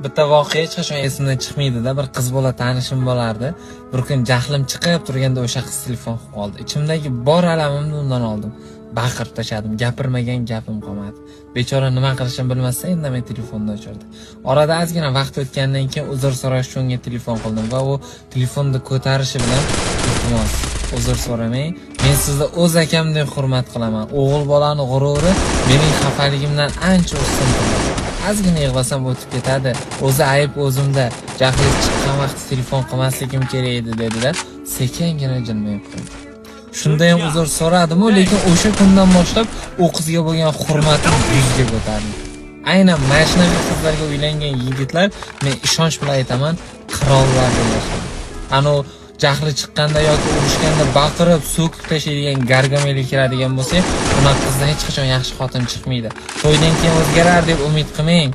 Bitta voqea hech qachon esimdan chiqmaydi-da. Bir qiz bola tanishim bo'lardi. Bir kun jahlim chiqib turganda o'sha qiz telefon qilib qoldi. Ichimdagi bor alamimni undan oldim. Baqirib tashladim, gapirmagan gapim qolmadi. Bechora nima qilishini bilmasdan indamay telefonni o'chirdi. Orada ozgina vaqt o'tgandan keyin uzr so'rash uchun unga telefon qildim va u telefonni ko'tarishi bilan: "Iltimos, uzr so'ramang, men sizni o'z akamdek hurmat qilaman. O'g'il bolani g'ururi mening xafaligimdan ancha ustun turadi. Ozgina yig'lasam, o'tib ketadi. O'zi ayb o'zimda, jahlingiz chiqqan vaqtda telefon qilmasligim kerak edi", dedi-da, sekingina jilmayib qo'ydi. Shunda ham uzr so'radimu, lekin o'sha kundan boshlab u qizga bo'lgan hurmatim 100 ga ko'tarildi. Aynan mana shunaqa qizlarga uylangan yigitlar, men ishonch bilan aytaman, qirollardek yashaydi. Anavi jahli chiqqanda yoki urushganda baqirib, so'kib tashlaydigan Gargamelga kiradigan bo'lsak, unaqa qizdan hech qachon yaxshi xotin chiqmaydi. To'ydan keyin o'zgarar deb umid qilmang.